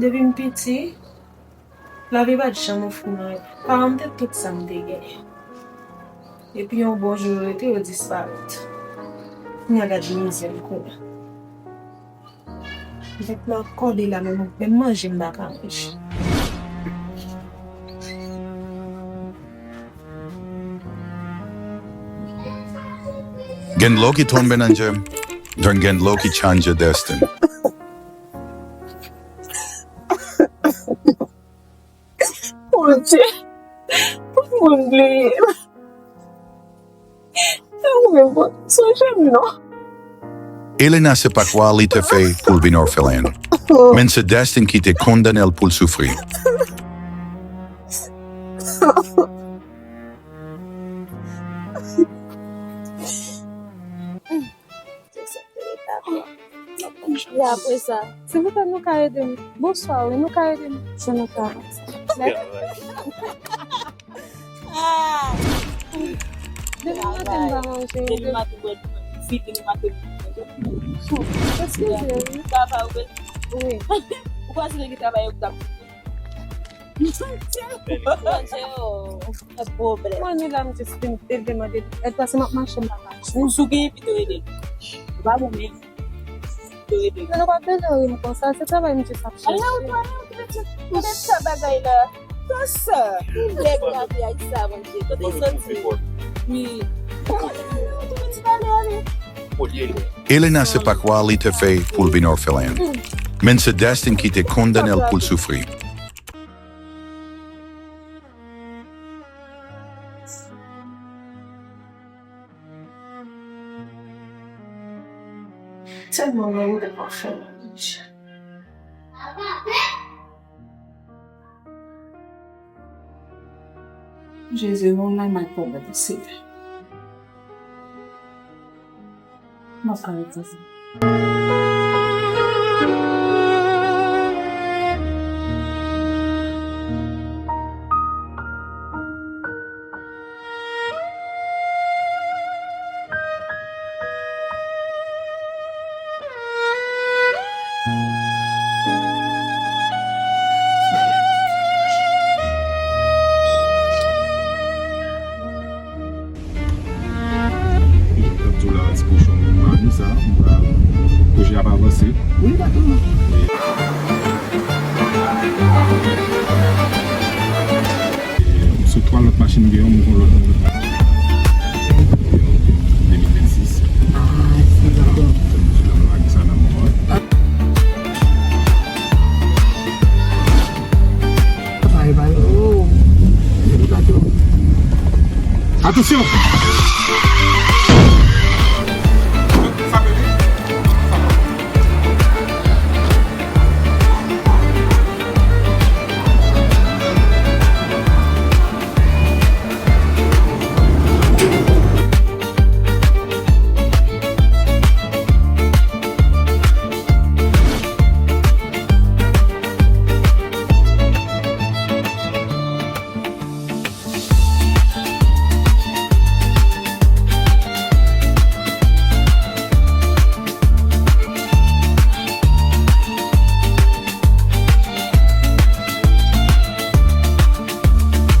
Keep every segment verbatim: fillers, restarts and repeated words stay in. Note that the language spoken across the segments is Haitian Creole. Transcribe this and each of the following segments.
Depi m piti, lavi pa t janm ofri mwen anyen. Paran m te tout sa m te genyen. Epi yon bon jou yo rete, yo disparèt. Kounya gad mizè m konnen. Nèg la kòde la, menm, menm manje m pa ka manje. Gen lè w ki tonbe nan djèm, gen lè w ki chanje desten. Bondye, pou moun bliye m. Ou menm, sonje m non. Elena se pa kwa li te fè pou l vin òfelen. Men se desten ki te kondane l pou l soufri. Apre sa, silvouplè, nou ka ede m. Bonswa, wi, nou ka ede m. Jan nou ka. Ah! Depi maten m pa manje. Depi maten, mwen fini maten. Eskize, wi. Travay, wi. Wi. Ou kwè se nèg ki travay yo k t ap Bondye, oh, pwoblèm. Mwen, ni la, m jis vin leve mande èd, paske m ap mache, m pa ka. Ou sou gen pito ede. Ou pa bon menm. Pito ede. Men nou pa bezwen ri m konsa, se travay m jis ap chèche. Ale, ou ale, ou te mete, ou te sa bagay la. Konsa. Nèg la, pi ay sa, Bondye. Kote soti? Wi. Ou te mete ale, ale. Elena se pa kwa li te fè pou l vin òfelen. Men se desten ki te kondane l pou l soufri. Tèlman mwen wè pa fè manje. Jezi, yon lanmay pou mwen, Senyè. M ap kare tèt mwen. Jan m t ap di w la, ti kochon mami sa, m pral, pwojè ap avanse. Wi, patwon. M sou twa lòt machin, gen yon m gon lòt. De mil vennsis. Ah, se dakò. Sa m lage sa nan mwen. Ay, bay, oh. Atansyon!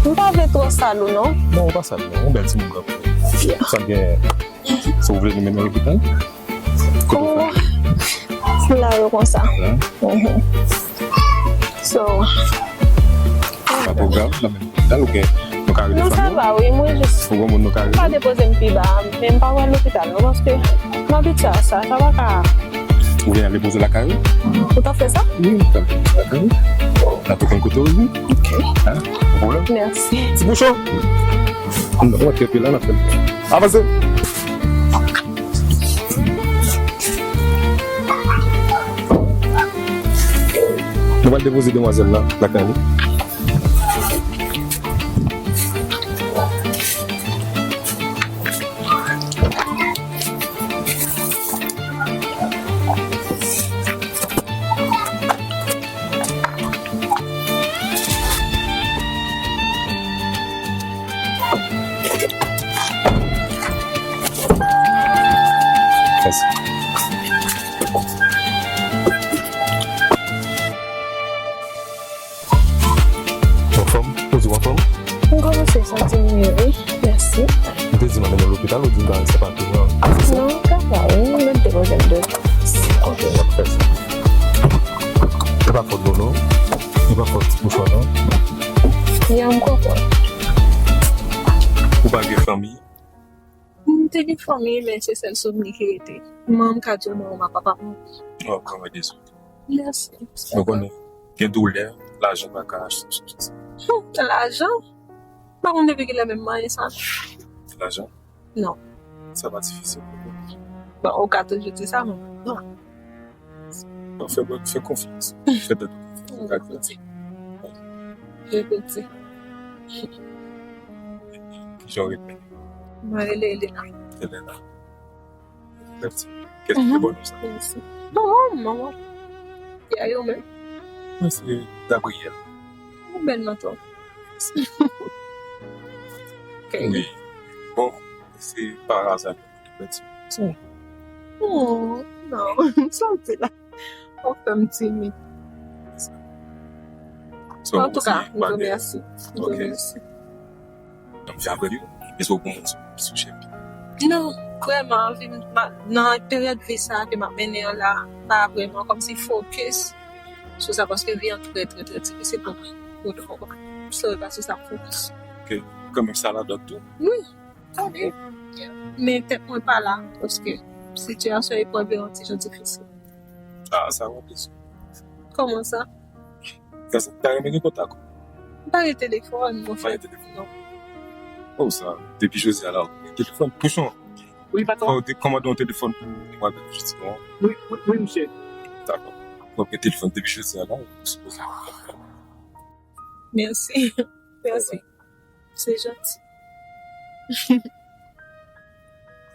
M pa vle twò sal ou non. Non, ou pa sal non. Ou bèl timoun kanmenm. Sa gen, si w vle nou mennen lopital. Kote w fè? Ou la yo konsa. Mhm. So, pa twò grav, nan menm lopital, ou gen, nou ka rele fanmi w? Non, sa va, wi, mwen jis, ou gen moun nou ka rele? Pa depoze m pi ba, men m pa pral lopital non, paske m abitye a sa, sa pa ka. Ou vle al depoze lakay ou? Ou t ap fè sa? Wi, m t ap depoze lakay ou. N a tou konn kote w ye. Ok. Hein? Bon pwoblèm. Mèsi. Ti bouchon. N ap rantre pi la, n ap fè l. Avanse. Nou pral depoze demwazèl la lakay li. Mèsi. Tout a lè w di m pa resevwa peye an. Non, pa fè, wi, mwen menm te kontan de. Ok, n ap fè sa. E pa fòt Nono, e pa fòt Bouchon, non. Ya, m konprann. Ou pa gen fanmi? M te gen fanmi, men se sèl souvni ki rete. Manman m ka di w manman m ak papa m. Oh, kòman dezole. Mèsi. Nou konnen, gen doulè, lajan pa ka achte tout sa. Hmm, lajan? M pa konn depi kilè menm manyen sa. Lajan? Non. Sa pa difisil pou ou. Bon, ou ka toujou di sa, men non. Bon, fè, fè konfyans. Fè tèt ou konfyans. Ou ka grandi. Je te di. Kijan w rele? Mwen rele Elena. Elena. Mèsi. Kèlke bòn sa. Mèsi. Bon, manman. Ya yo menm. Mwen se Gabriel. Ou bèl non tou. Mèsi. Ok. Wi. Bon, se pa aza nou te pèdi. Oh, non. Sa w di la? Ou fè m timid. So, antouka, m remèsye. M remèsye. Anvi avè li, èske w gon moun sou, sou chèm? Non, vrèman, anvi m, ma, nan peryòd vi sa ke m ap mennen an la, pa vrèman kòmsi fokis sou sa, paske vi an trè, trè, trè difisil pou mwen. Pou nou konprann. M sove pa sou sa m fokis. Ok, kanmenm sa ladan tou? Wi, tande. Men tèt mwen pa la, paske sitiyasyon eprèv yo an ti jan difisil. Ah, sa w ap bezwen. Kòman sa? Sa, sa, ta renmen gen kontak ou? M pa gen telefòn, mon frè. Pa gen telefòn? Non. Oh, sa, depi jodi a la, ou gen telefòn? Pouchon. Wi, patwon. Fò w te kòmande yon telefòn pou mwen, jodi a. Wi, wi, wi, misye. Dakò. Fò w gen telefòn depi jodi a la, ou sipoze. Mèsi. Mèsi. Se janti.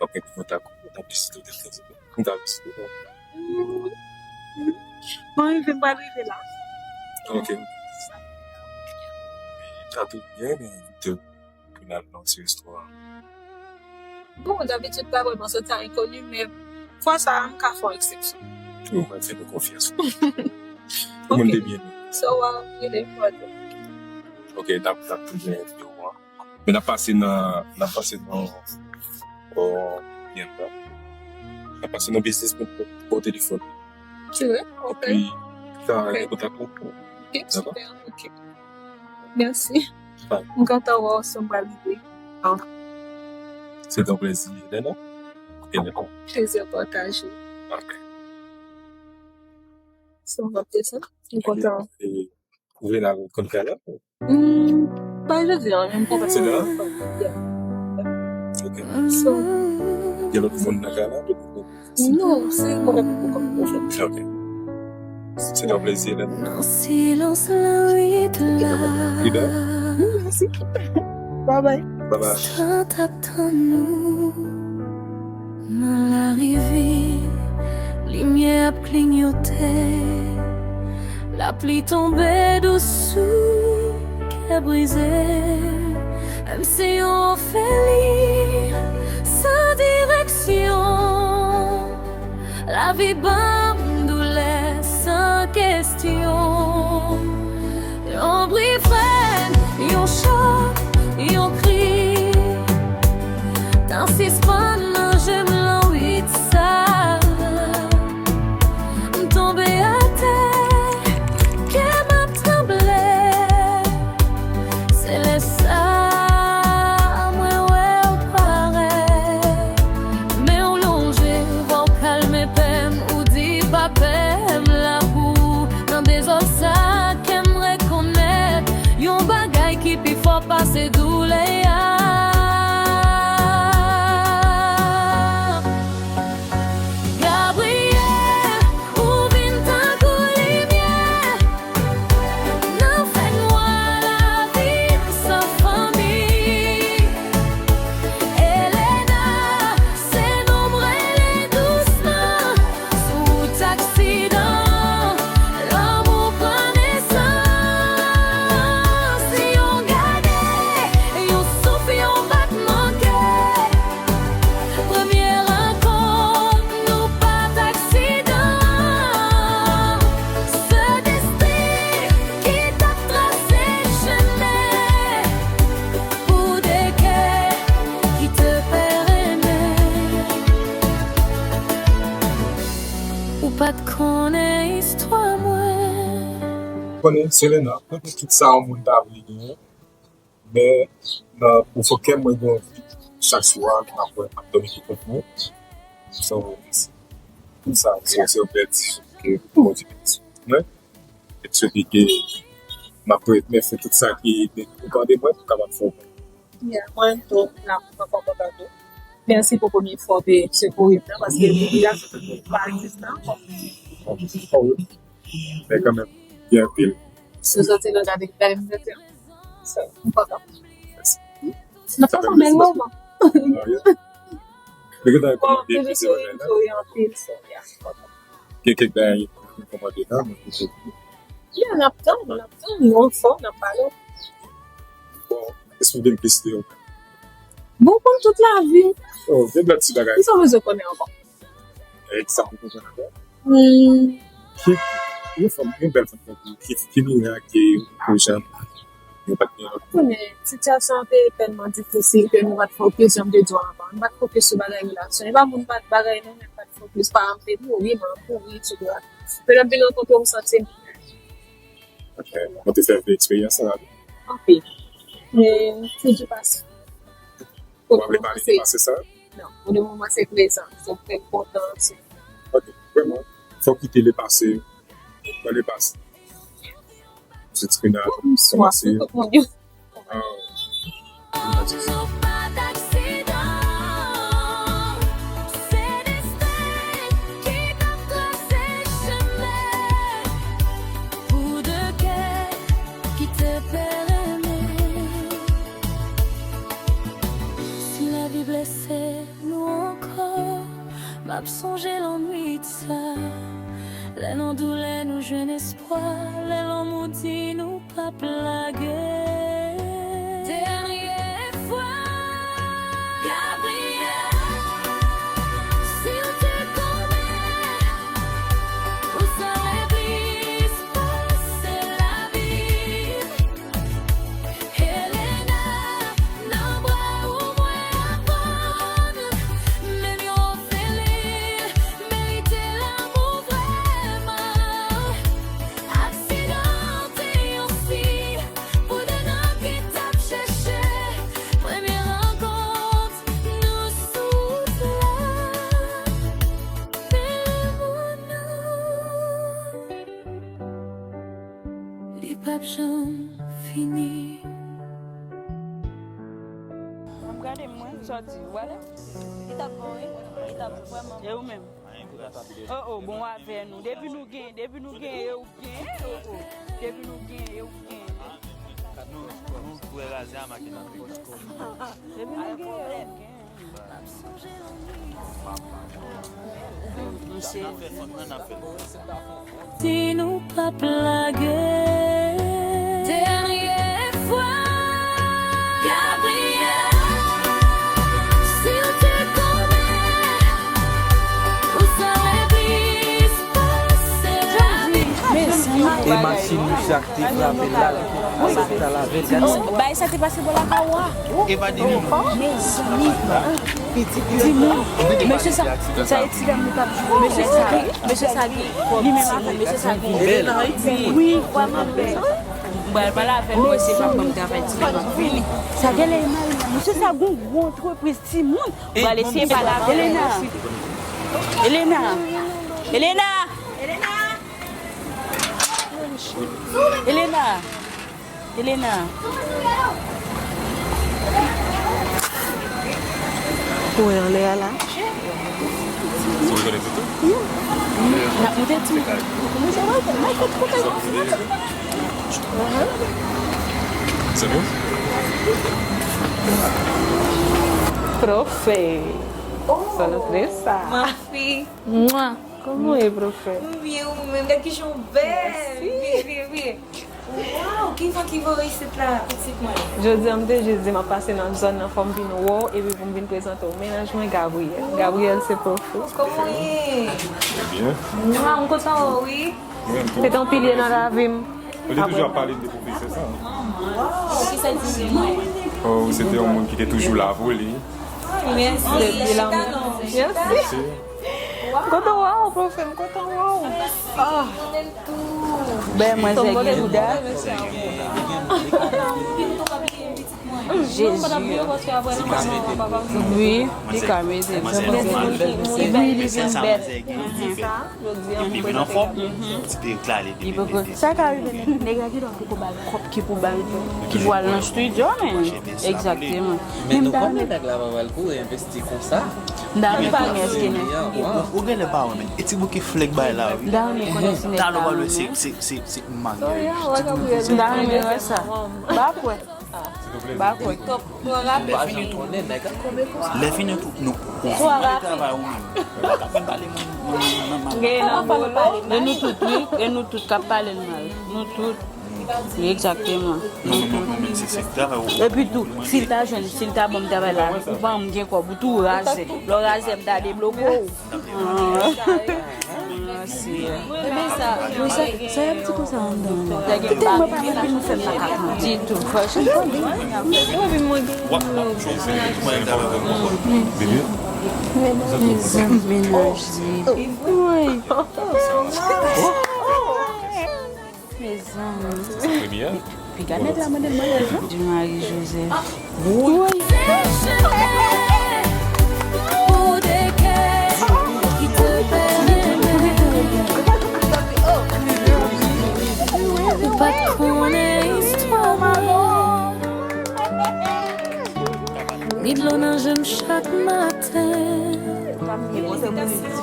Ok, kontak ou, kontak ou, kontak ou. Mwen rive, m pral rive la. Ok. Sa tou byen, men te pou n al nan ti restoran. Bon, dabitid pa vrèman soti a enkoni, men fwa sa a, m ka fè yon eksepsyon. Ou mwen fè nou konfyans. Ou moun de byen. So, w a rele m. Ok, n ap, n ap tounen videyo a. Men n ap pase nan, n ap pase nan, euh, byen la. N ap pase nan biznis pou, pou, pou telefòn. Se vre? Ok. Epi, sa, ok, gen kontak ou. Ok, dakò? Super, ok. Mèsi. Bye. M kontan wè w, sa m pral rive. Ah. Se te yon plezi, Elena. Ok, dakò. Plezi pataje. Ok. Sa m ap desann. M kontan. E, e, Ou vle n al konn kay la? Hmm, pa jodi a, men m kontan. Se la? Yeah. Ok. So, gen lòt moun nan kay la? Non, se mwen menm pou kòm mwen. Ok. Se te yon plezi, Elena. Nan silans lannwit la. Frida? Wi, mèsi. Bye bye. Bye bye. Sa t ap tann nou. Nan lari vid, limyè ap klinyote. Lapli tonbe dous sou kè brize. Menm si yon ofèlin san direksyon, lavi ban m doulè san kesyon. Yon bri frèt, yon chòk, yon kri. Tan sispann nan je m lannwit sa. M tonbe atè, kè m ap tranble. Se lè sa mwen wè w parèt. Men w lonje, vwa w kalme pè m, ou di pa pè m la pou ou. Nan dezòd sa, kè m rekonèt yon bagay ki pi fò pase doulè a. Ou pa t konnen istwa mwen. Konnen, Selena, mwen gen tout sa yon moun ta vle genyen. Men nan pwofon kè m, mwen gen yon vi chak swa ke m ap wè, m ap dòmi tou kont mwen. So, tout sa, se se yon bèl ti ke Bondye beni sou mwen. E m swete ke m ap retounen fè tout sa ki depann de mwen pou m kapab fè yon bon. Yeah, mwen tou, m la, mwen kontan tou. Mèsi pou premye fwa w te sekouri m nan, paske depi la, m pa egziste ankò. Oh, wi. Men kanmenm, gen anpil. Si w soti nan gade, gade m soti an. So, m kontan. N ap pase yon bèl moman. Li gentan Bon, kòmande toujou plis souri, bagay m la. Souri anpil, so, yeah, m kontan. Gen kèk bagay ki kòmande la, mwen toujou. Yeah, n ap tann, n ap tann. Nou anfòm, n ap pale. Bon, esplike m plis de ou. Bon, konn tout lavi. Oh, gen lòt ti bagay. Kisa w bezwen konnen ankò? Egzanp, ou konprann ankò? Hmm, Ki, yon fanm, yon bèl fanm tankou ki, ki mirak ke ou janm, nou pa t gen lòt. Konnen, sitiyasyon an te tèlman difisil ke nou pa t fokis, jan m te di w anvan. Nou pa t fokis sou bagay relasyon. E pa moun pa t bagay non, men m pa t fokis. Paran m te mouri, mwen kouri, etsetera. Men lè m vin rankontre w, m santi m Ok. Mwen te fè eksperyans sa. Anpil. Men, se di pase. Ou pa vle pale de pase sa? Non, pou le moman, se prezan. Se fè m kontan, se Ok, vrèman. Fò w kite le pase. Nan le pase. Se ti kounya Bonswa, tout moun yo. Ah. Nou pa t aksidan. Se desten ki t ap trase chemen pou de kè ki te pè renmen. Si lavi blese nou ankò, m ap sonje lannwit sa. Lè nan doulè nou jwenn espwa, lè lanmou di nou p ap lage. Dènye fwa, Gabriel, si w te konnen, ou sove plis pase lavi. Helena, nan bra ou mwen aprann, menm yon òfelin merite lanmou vrèman. Aksidan te yon siy pou de nanm ki t ap chèche premye rankont nou sou wout la. Men lanmou nou, li p ap janm fini. Mwen gade mwen, sa w di, w ale? Li t ap bon, wi. Li t ap vrèman bon. E ou menm? Oh, oh, bon, w avè nou. Depi nou gen, depi nou gen, e ou gen, oh, oh. Depi nou gen, e ou gen. Nou, nou kwè razè a make nan peyi. Depi nou gen, e ou gen. Si nou p ap lage. Dènye fwa, Gabriel, si w te konnen, ou sove plis pase lavi. E machin misye ak te frape la, li te frape ta lavel, gade sa. Bay sa te pase bò lakay ou a. Eva Denis. Mezanmi, timoun, mesye sa, sa e ti dam li t ap jwe. Mesye sa, mesye sa gen, li menm avè mesye sa gen. Wi, vrèman bèl. Bal pale avè l, mwen se pa banm travay ti dam ap vini. Sa genlè e mari l. Mesye sa gon gwo antrepriz timoun. Bal eseye pale avè l. Elena. Elena. Elena. Elena. Elena. Elena. Ou wè anlè a la? N ap moute tou. Profe. Sa nou tresa. Manfi. Mwa. Kòman w ye, profe? M byen, ou menm? Gad kijan w bèl. Vini, vini, vini. Waw, kijan ki voye isit la, pitit mwen? Jodi a, m te jis di m ap pase nan zòn nan, fò m vin wè w, epi pou m vin prezante w mennaj mwen, Gabriel. Gabriel se profe. Kòman w ye? Byen. Mwa, m kontan wè w, wi. Ou menm tou? Se te yon pilye nan lavi m. Ou te toujou ap pale m de pwofesè sa. Waw, kisa l di mwen? Oh, ou se te yon moun ki te toujou la pou li. Mèsi. Depi la, mèsi. Kontan wè w, pwofè m kontan wè w. Ah. Ben, mwen zègin bouda. Jezi. Wi, li ka mete. Wi, li vin bèt. Epi vin anfòm, ti te klale depi pete. Sa ka rive nèg, nèg la gen dwa poko ba l kòb ki pou ba l, ki pou al nan estidyo, men. Egzakteman. Men nou konnen nèg la pa pral kouri envesti konsa. M ta renmen konnen èske nèg. Ou, ou genlè pa wè, men. E ti bouke flèg bay la, wi. M ta renmen konnen si nèg la wè. Se, se, se, se m maryaj. M ta renmen wè sa. Ba kwè. Ba kwè. Lè fini tou, nou, ou fin travay ou menm. Ou pa ka vin pale mwen. E nou tout, wi. E nou tout k ap pale l mal. Nou tout. Wi, egzakteman. Non, non, non, non, men se, se travay ou. Epi tou, si l ta jwenn, si l ta ban m travay la, ou pa janm gen kòb, ou tou razè. Lè w razè, m ta debloke w. Ah. Ah, Seyè. Ebyen sa, sa, sa y ap di konsa anndan an? Tèlman pa gen moun fè m makak, non. Ditou, franchman. Mezanmi, mennaj li. Woy. Mezanmi. Sa premye a? Piga nèg la mande l maryaj, non? Di Marie Joseph. Woy. Ou pa t konnen istwa mwen. Ni dlo nan je m chak maten. Ti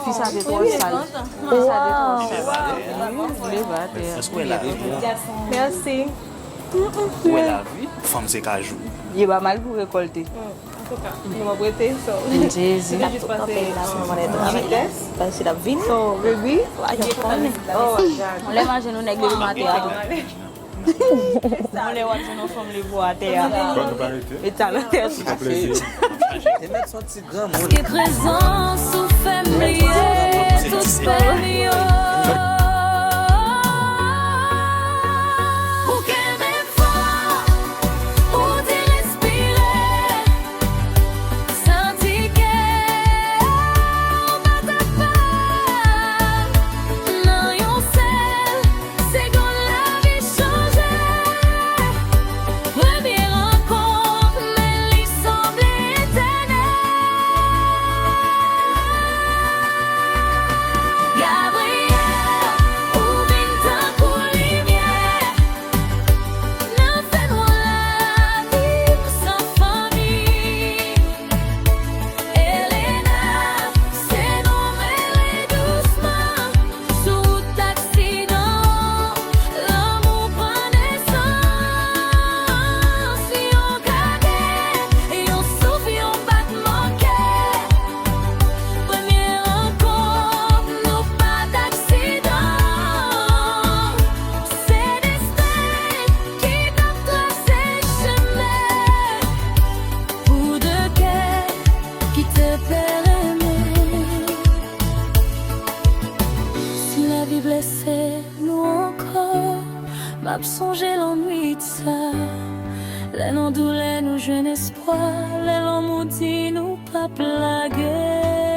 fi sa te twò sal. Ti fi sa te twò sal. Wi, leve atè. Èske w lave pou ou? Mèsi. Ou wè lavi, fanm se kajou. Li pa mal pou rekòlte. Antouka, nou ap rete, so. Jezi. Li jis pase vitès. Pase l ap vini. So, baby. Lè m a jwenn yon nèg leve m atè a tou. Mwen lè w ap jwenn yon fanm leve w atè a. E talè. Paske prezans ou fè m bliye tout pèn yo. Ou kenbe m fò, ou di respire. Santi kè w bat apa nan yon sèl segonn, lavi chanje. Premye rankont, men li sanble etènèl. Gabriel, ou vin tankou limyè nan fènwa lavi m san fanmi. Elena, se non m rele dousman sou wout aksidan. Lanmou pran nesans, yon gade, yon souf, yon batman kè. Premye rankont, nou pa t aksidan. Se desten ki t ap trase chemen pou de kè ki te pè renmen. Si lavi blese nou ankò, m ap sonje lannwit sa. Lè nan doulè nou jwenn espwa, lè lanmou di nou p ap lage.